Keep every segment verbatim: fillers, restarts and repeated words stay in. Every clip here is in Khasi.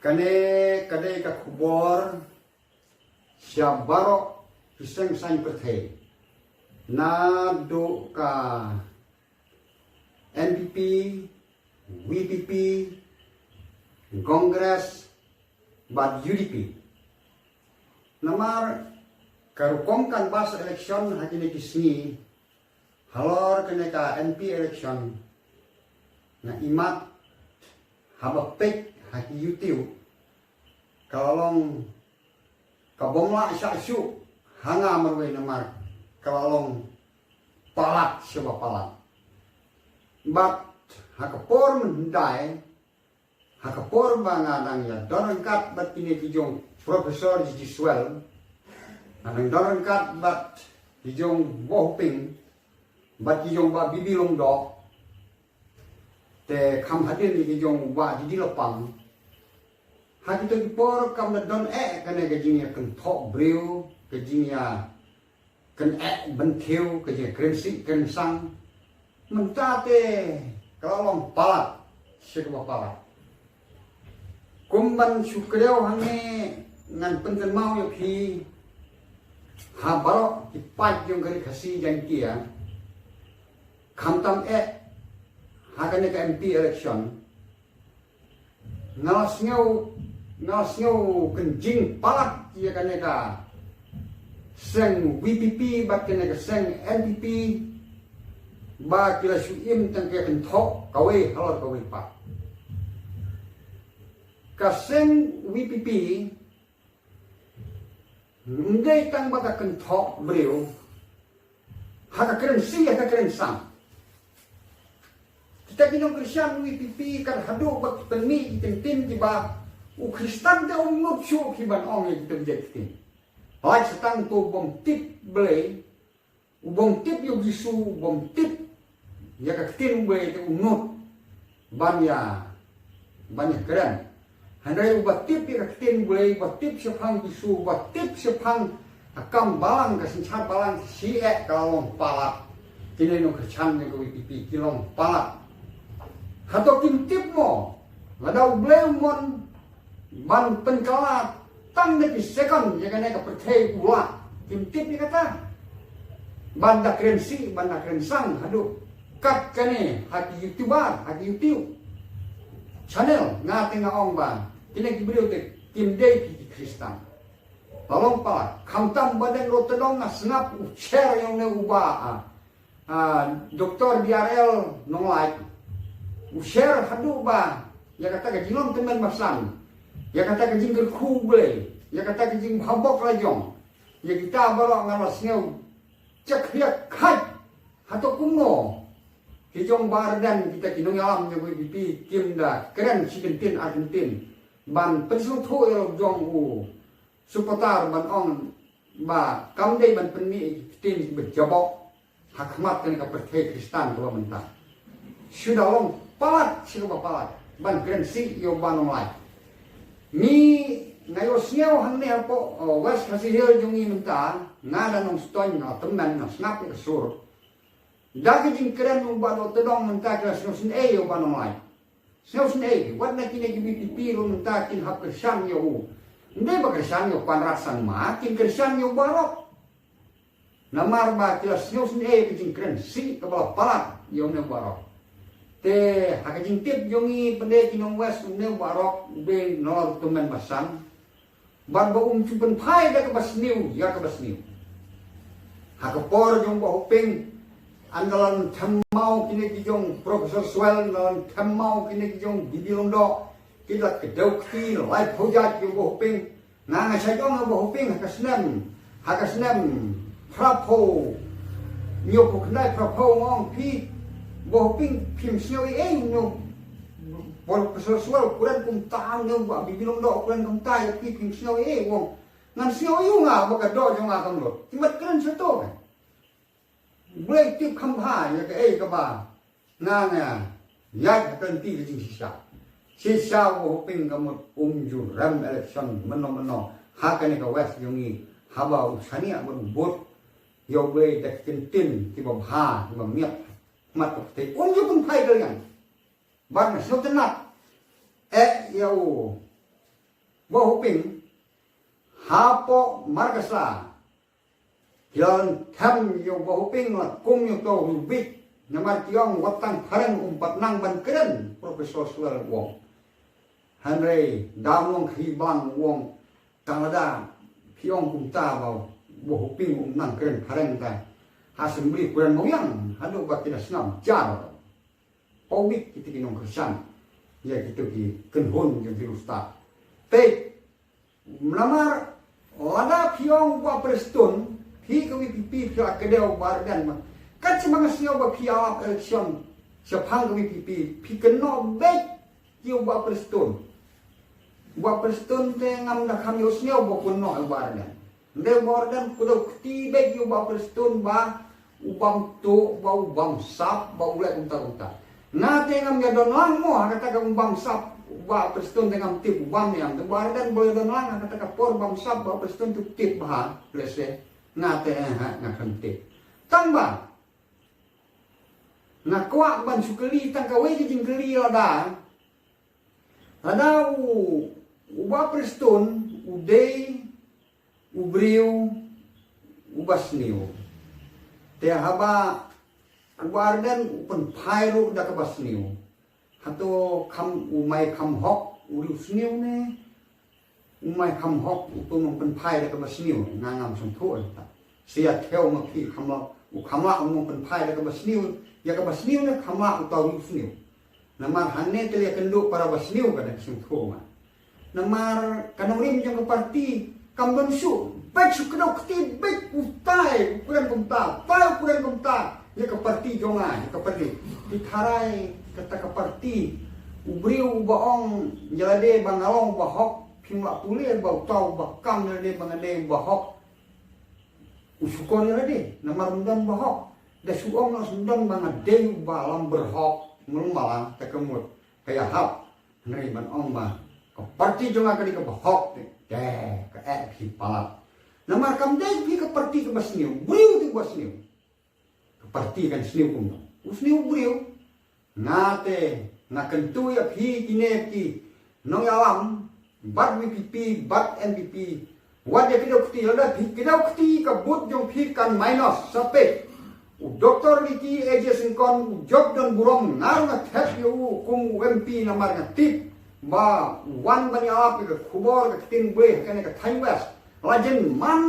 Kane ka dei ka khubor sha baroh ki seng saiñ pyrthei, naduh ka N P P, V P P, Congress bad U D P. Namar ka rukom canvass election ha kine ki sngi halor kane ka M P election, nga imat haba peit ha ki YouTube, ka la long ka bym lah shah shuh ha nga marwei namar ka la long palat shaba palat. Bad ha ka por mynhyndai, ha ka por ba nga dang ïa don ryngkat bad kine ki jong Professor G G Swell, nga dang don ryngkat bad ki jong Bah Hoping bad ki jong Bah Bibi Lyngdoh, te kham hadien ïa ki jong Bah Didi Lapang. Ha kito ki por kam da don eh kane ka jingïa kynthoh briew, ka jingïa kyneh bynthiew, ka jingïa kren sih kren sang. Mynta te ka la long palat, shi kaba palat. Kum ban shu kdew hangne ngan pynkynmaw ïa phi ha baroh ki paid jong ka Ri Khasi Jaiñtia, khamtam eh ha kane ka M P election. Nga la sngew, nga la sngew kynjing palat ïa kane ka seng V P P bad kane ka seng N P P ba ki la shu im tang ka kynthoh kawei halor kawei pat. Ka seng V P P ym dei tang ba ka kynthoh briew ha ka kren sih, ha ka kren sang. Kita ki nongkyrshan V P P kat haduh ba ki pynmih ki kyntien kiba u Khristan te um nud shuh ki ban ong ïa kita ki jait ktien. Lait sa tang uto u bym tip Blei, u bym tip ïa u Jisu, u bym tip ïa ka ktien U Blei te u nud ban ïa, ban ïa kren. Hynrei uba tip ïa ka ktien U Blei, uba tip shaphang Jisu, uba tip shaphang ka kam balang, ka synshar balang, shi eh ka la long palat. Kine nongkyrshan jong ka V P P ki long palat. Hato kim tip mo lada U Blei u mon ban pynkylla tang da ki second ïa kane ka pyrthei u lah? Kim tip ïa kata. Ban da kren sih, ban da kren sang haduh kat kane ha ki YouTuber, ha ki YouTube channel, nga te nga ong ba kine ki briew te kim dei ki, ki Khristan. La long palat, khamtam ba dang ruh te dang nga sngap u share ïa une uba, ah, ah, Doctor D R L Nonglait. U share haduh ba ïa kata ka jinglong tymmen basan, ïa kata ka jingkyrkhu U Blei, ïa kata ka jingbhabok lajong, ïa kita baroh nga la sngew chekhliak khait. Hato kumno ki jong Bah Ardent, kita ki nongïalam jong ka V P P kim da kren shi kyntien ar kyntien ban pynsngewthuh ïa la jong u supporter ban ong ba kam dei ban pynmih ki ktien kiba jaboh ha khmat kane ka pyrthei Khristan kaba mynta. Shu da long palat, shu da palat ban kren sih ïa u Bah Nonglait. Ngi, nga ïohsngew hangne hapoh, oh, West Khasi Hills jong ngi mynta, nga da Nongstoiñ, nga tymmen, nga sngap ïa ka sur. Da ka jingkren u Bah Dohtdong mynta ki la sngewsynei ïa u Bah Nonglait. Sngewsynei, wat na kine ki V P P ruh mynta kin hap kyrshan ïa u. Ym dei ba kyrshan ïa u Conrad Sangma, kin kyrshan ïa u baroh. Namar ba ki la sngewsynei ka jingkren sih kaba la palat ïa une u Bah Rok. Te ha ka jingtip jong ngi, pynban ki nong West, une u Bah Rok u dei nongïalam tymmen basan. Bad ba um ju pynphai da kaba sniew ïa kaba sniew. Ha ka por jong Bah Hoping, ynda la them maw kine ki jong Professor Swell, ynda la them maw kine ki jong Bibi Lyngdoh, ki la kdew kti laiphew jait ïa u Bah Hoping. Nga nga shait ong ïa u Bah Hoping ha ka snem, ha ka snem phraphew, hynñiewphew khyndai phraphew, nga ong, phi Bah Hoping, phim sngew ei ei, une u Professor Swell u kren kumta, une u Bah Bibi Lyngdoh u kren kumta ïa phi, phim sngew ei ei. U ong, ngan sngew aïu nga ba ka doh jong nga kam lut? Ki mat kren shato ka. U Blei tip kham bha ïa kaei kaba nga nga ïaid ha ka lynti ka jingshisha. Shisha u Bah Hoping ka mut um ju rem election mynno mynno ha kane ka West jong ngi, haba u shaniah bad u bud ïa U Blei da ki ktien kiba bha kiba miat ha khmat ka pyrthei, um ju pynphai da liang. Bad nga sngewtynnat eh ïa u Bah Hoping, hapoh Markasa, ki la them ïa u Bah Hoping la kum ïa u to u bit. Namar ki ong wat tang phareng um pat nang ban kren, Professor Suel u ong. Hynrei da u nongkhaïi bang u ong, tang lada phi ong kumta ba u Bah Hoping um nang kren phareng ta ha Assembly, kuren mawiang haduh ba ki da sngap jar. Pawbit kita ki nongkyrshan ïa kito ki kynhun jong ki riewstad. Te namar lada phi ong u Bah Prestone, phi ka VPP phi la kdew u Bah Ardent ma. Kat sha ma nga sngew ba phi ïalap election shaphang ka VPP, phi kynnoh beit ïa u Bah Prestone. U Bah Prestone te ngam da kham ïohsngew ba u kynnoh ïa u Bah Ardent. Hynrei u Bah Ardent u kdew kti beit ïa u Bah Prestone ba u bam tuh, ba u bam sap, ba u leh kumta kumta. Nga te ngam ïa don lang mo ha kata ka u bam sap, u Bah Prestone te ngam tip u bam ne em. Te u Bah Ardent ba u ïa don lang ha kata ka por bam sap, Bah Prestone te u tip bha, lehse. Nga te eh, nga khlem tip. Tang ba nga kwah ban shu kylli tang kawei ka jingkylli lada. Lada u, u Bah Prestone u dei u briew uba sniew. Te haba u Bah Ardent u pynphai ruh da kaba sniew, hato kham u mai kham hok u riewsniew ne u mai kham hok uto u nongpynphai da kaba sniew? Nga ngam sngewthuh ïa kata. Sa ïa thew ma phi, kham lah, u kham lah u nongpynphai da kaba sniew, ïa kaba sniew ne kham lah uta u riewsniew? Namar hangne te ïa kynduh para ba sniew ka da ka sngewthuh ma. Namar ka nongrim jong ka parti kam don shuh, beit shu kdew kti beit utai u kren kumta, utai u kren kumta ïa ka parti jong nga, ïa ka parti. Phi tharai kata ka parti, u briew uba ong ïa lade ba nga long uba hok, phim lah pule ba uta uba kam ïa lade ba nga dei uba hok u shukor ïa lade, namar um don ba hok. Da shu ong noh shu don ba nga dei uba lam berhok, mul mala te ka mut ka ïahap. Hynrei ban ong ba ka parti jong nga ka dei kaba hok te, te ka eh phi palat. Namar kam dei phi ka parti kaba sniew, briew te uba sniew. Ka parti kan sniew kumno? U sniew u briew. Nga te nga kyntu ïa phi kine ki nongïalam bad VPP bad NPP, wat ïa kdew kti, lada phi kdew kti ka vote jong phi kan minus. Sa peit, u Doctor Ricky A J Syngkon u jop don burom, nga ruh nga thep ïa u kum u MP namar nga tip ba u wan ban ïalap ïa ka khubor ka ktien blei ha kane ka thaiñ West. La jin man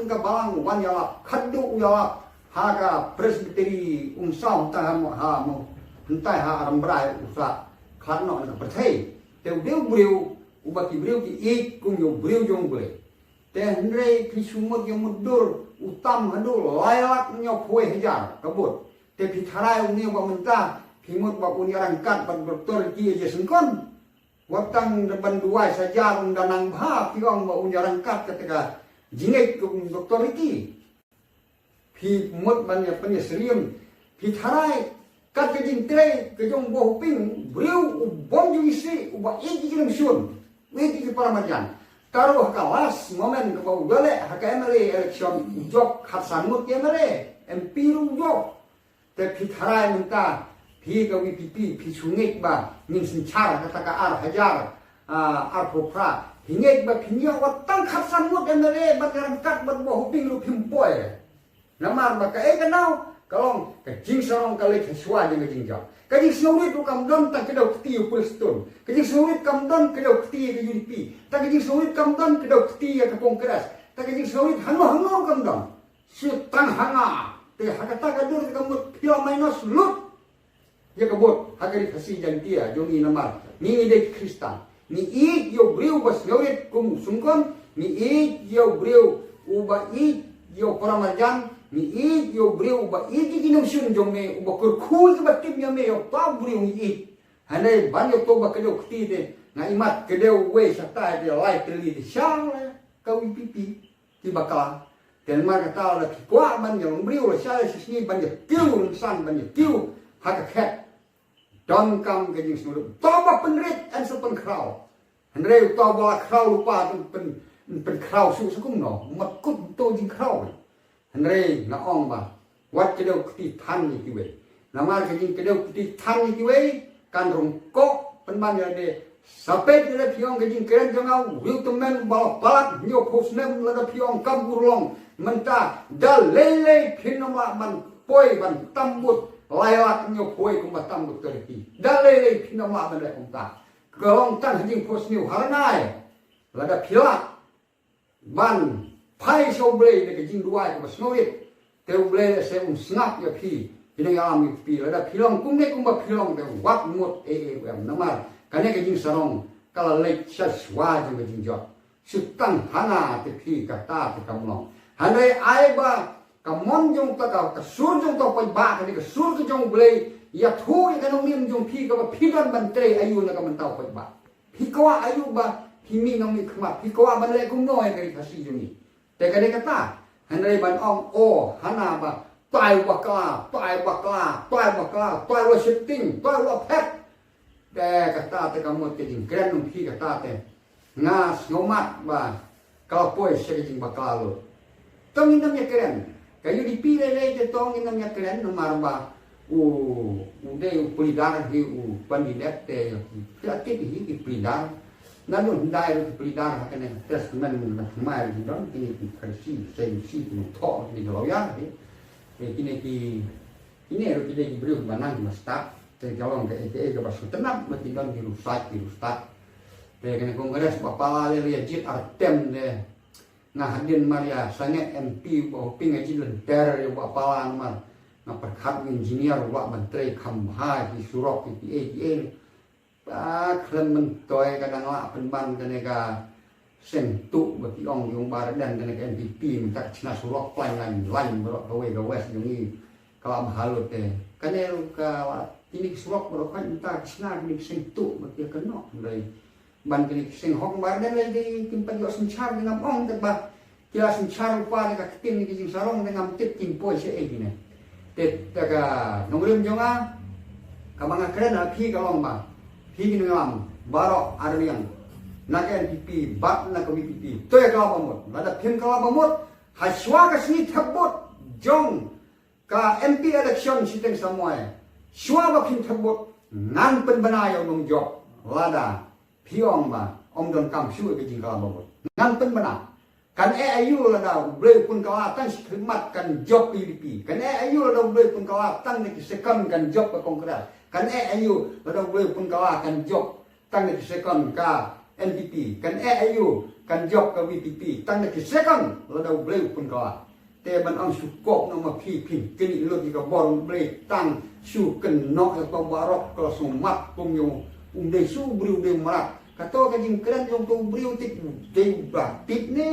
ka balang u wan ïalap, khadduh u ïalap ha ka Presbytery Umsaw, hyntai ha mo, ha mo, hyntai ha Rambrai u sa khlad noh na ka pyrthei. Te u dei u briew uba ki briew ki ïeit kum ïa u briew jong u Blei. Te hynrei phi shu mut ïa mutdur, u tam haduh lai lak hynñiewphew hajar ka vote. Te phi tharai une uba mynta phi mut ba un ïarangkat bad Doctor Ricky A J Syngkon? Wat tang da ban duwai saja ruh da nang bha phi ong ba un ïarangkat kata ka jingngeit ka u Doctor Ricky. Phi mut ban ïa pynïasyriem. Phi tharai kat ka jingtrei ka jong u Bah Hoping, briew u bym ju isih, uba ïeit ïa ki nongshun, u ïeit ïa ki para marjan. Te ruh ha ka last moment kaba u ïaleh ha ka MLA election, u jop khatsan ngut ki MLA, MP ruh u jop. Te phi tharai mynta phi ka VPP phi shu ngeit ba ngin synshar kata ka ar hajar, ah, arphew phra. Phi ngeit ba phin ïoh wat tang khatsan ngut MLA ban ïarangkat bad u Bah Hoping ruh phim poi. Namar ba kaei ka daw? Ka long ka jingsarong ka leit ha shuwa jong ka jingjop. Ka jingsngewrit ruh kam don tang kdew kti ïa u Prestone. Ka jingsngewrit kam don kdew kti ïa ka UDP. Tang ka jingsngewrit kam don kdew kti ïa ka Congress. Tang ka jingsngewrit hangne hangne ruh kam don. Shu tang ha nga. Te ha kata ka dur ka mut phi la minus lut ïa ka vote ha ka Ri Khasi Jaiñtia jong ngi namar ngi, ngi dei ki Khristan. Ngi ïeit ïa u briew uba sngewrit kum u Syngkon, ngi ïeit ïa u briew uba ïeit ïa u para marjan, ngi ïeit ïa u briew uba ïeit ïa ki nongshun jong me, uba kyrkhu ïa kiba tim ïa me, ïa uta u briew ngi ïeit. Hynrei ban ïa uto ba kdew kti te nga imat kdew wei shatai te lai tylli te sha ka VPP. Ki bakla. Te namar kata lada ki kwah ban ïa long briew la shai shisngi ban ïa kiew rynsan ban ïa kiew ha ka khet. Donkam ka jingsngewrit. Uto ba pynrit yn sa pynkhraw. Hynrei uto ba la khraw lypa te pyn, pynkhraw shuh sa kumno. Mat kut uto jingkhraw. Hynrei nga ong ba wat kdew kti than ïa kiwei. Namar ka jingkdew kti than ïa kiwei kan rung koh pynban ïa lade Sa peit lada phi ong ka jingkren jong nga, u riew tymmen ba la palat hynñiewphew snem, lada phi ong kam urlong mynta, da lei lei phin ym lah ban poi ban tam vote lai lak hynñiewphew kumba tam vote ka riti. Da lei lei phin ym lah ban leh kumta. Ka long tang ha jingphohsniew ha rngai. Lada phi lah ban phai sha U Blei da ka jingduwai kaba sngewrit, te U Blei lehse un sngap ïa phi. Phi nang ïalam ïa phi, lada phi long kumne kumba phi long te wat mut ei ei u em. Namar kane ka jingsarong ka la leit sha shuwa jong ka jingjot. Shu tang hana te phi, kata te kam long. Hynrei ai ba ka mon jong ta, ka, ka sur jong ta paidbah, kane ka sur ka jong U Blei, ïathuh ïa ka nongrim jong phi kaba phi don ban trei aïu na ka bynta u paidbah. Phi kwah aïu ba phi mih nongmihkhmat, phi kwah ban leh kumno ïa ka ri Khasi jong ngi. Te ka dei kata, hynrei ban ong, oh, hana ba tai bakla, tai bakla, tai bakla, tai la shifting, tai la phet. Te kata te ka mut ka jingkren jong phi kata te. Nga sngewmat ba ka la poi sha ka jingbakla lut. To ngin ym ïakren. Ka U D P lei lei te to ngin ym ïakren, namar ba u, u dei u pleader hi u candidate te, ïa ki, ki la tip hi ki pleader. Naduh hyndai ruh ki pleader ha kane ka testament na thymmai ruh ki don, kine ki Kharshi, Kharshi ki nongthoh, kine ki lawyer hi. Te kine ki, kine ruh ki dei ki briew ba nang ba stad. Te ka long kaei kaei kaba sngewtynnat ba ki don ki riewstad, ki riewstad. Te kane Congress ba pala lei lei ïa jied artem te. Nga hadien mar ïa sangeh M P ba u ping ha jingïaleh ïa u Bah Pala namar nga pyrkhat u engineer u lah ban trei kham bha ki surok ki kiei kiei. Ba khlem myntoi ka dang lah pynban kane ka seng tuh ba ki ong ïa u Bah Ardent kane ka N P P mynta ka shna surok plain lain lain baroh kawei ka west jong ngi. Ka lah bha lut te. Kane ruh ka lah, kine ki surok baroh khoit mynta ka shna kine ki seng tuh ba ki kynnoh hynrei ban kine ki seng hok bar dang lei dei kim pat ïoh synshar, dei ngam ong te ba ki la synshar lypa da ka ktien ki jingsarong, dei ngam tip kin poi shaei kine. Te te ka nongrim jong nga kaba nga kren ha phi ka long ba phi ki nongïalam baroh arliang na ka N P P bad na ka V P P, to ïa kylla ba mut. Lada phim kylla ba mut, ha shuwa ka sngi thep vote jong ka M P election shiteng samoi, shuwa ba phin thep vote, ngan pynbna ïa u nongjop. Lada phi ong ba ym donkam shuh ka jingkylla ba mut, ngan pynbna. Kan eh aïu lada U Blei u pynkylla tang shi khlieh mat kan jop ka U D P. Kan eh aïu lada U Blei u pynkylla tang na ki second kan jop ka Congress. Kan eh aïu lada U Blei u pynkylla kan jop tang na ki second ka N P P. Kan eh aïu kan jop ka V P P tang na ki second lada U Blei u pynkylla. Te ban ong shu kop noh ma phi, phin kynnoh lut ïa ka bor U Blei tang shu kynnoh ïa ka baroh ka la sngewmat kum ïa um dei shu briew dei mrad. Kato ka jingkren jong uto u briew te u dei u ba tip ne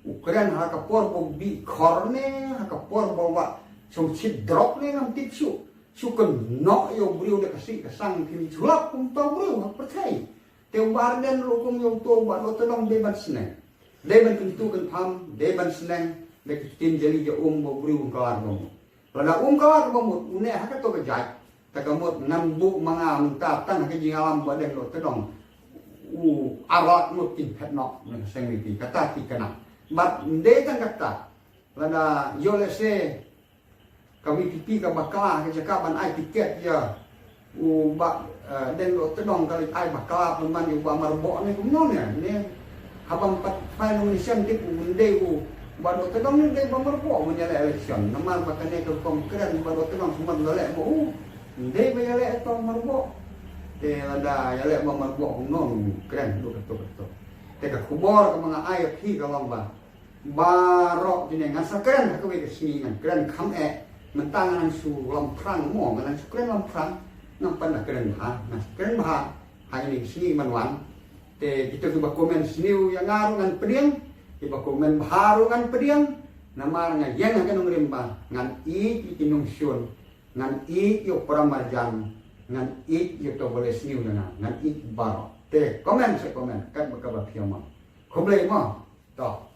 u kren ha ka por ba u bih khor ne ha ka por ba u wah shong shit drok ne ngam tip shuh. Shu kynnoh ïa u briew da ka sih ka sang, phin shu lap kum uto u briew ha pyrthei. Te u Bah Ardent ruh kum ïa uto u Bah Dohtdong dei ban sneng. Dei ban kyntu kynpham, dei ban sneng da ki ktien jali jong um ba u briew um kylla ba mut. Lada um kylla ba mut, u neh ha kato ka jait, te ka mut ngan buh ma nga mynta tang ha ka jingïalam Bah Ardent Dohtdong. U ar lak ngut kin phet noh na ka seng V P, kata ki kynnoh. Bad ym dei tang kata, lada ïoh lehse ka V P P ka bakla ha ka jaka ban ai tiket ïa u Bah, eh, Ardent Dohtdong, ka leit ai bakla pynban ïa u Bah Myrboh ne kumno ne, ne haba ym pat phai nomination tip u, ym dei u Bah Dohtdong ne, ym dei Bah Myrboh ban ïaleh election. Namar ba kane ka rukom kren u Bah Dohtdong sumar ïaleh ma u, ym dei ba ïaleh ïa u Bah Myrboh. Te lada ïaleh Bah Myrboh kumno u kren, duh kato kato. Te ka khubor kaba nga ai ïa phi ka long ba baroh kine ngan sa kren ha kawei ka sngi, ngan kren kham eh. Mynta nga nang shu lamphrang mo, nga nang shu kren lamphrang. Ngam pat da kren bha, ngan kren bha ha kine ki sngi ban wan. Te kito kiba comment sniew ïa nga ruh ngan pdiang, kiba comment bha ruh ngan pdiang. Namar nga ïeng ha ka nongrim ba ngan ïeit ïa ki nongshun, ngan ïeit ïa u paramarjan, ngan ïeit ïa uto ba leh sniew ïa nga, ngan ïeit baroh. Te comment sa comment katba kaba phi ong mo. Khublei mo. To.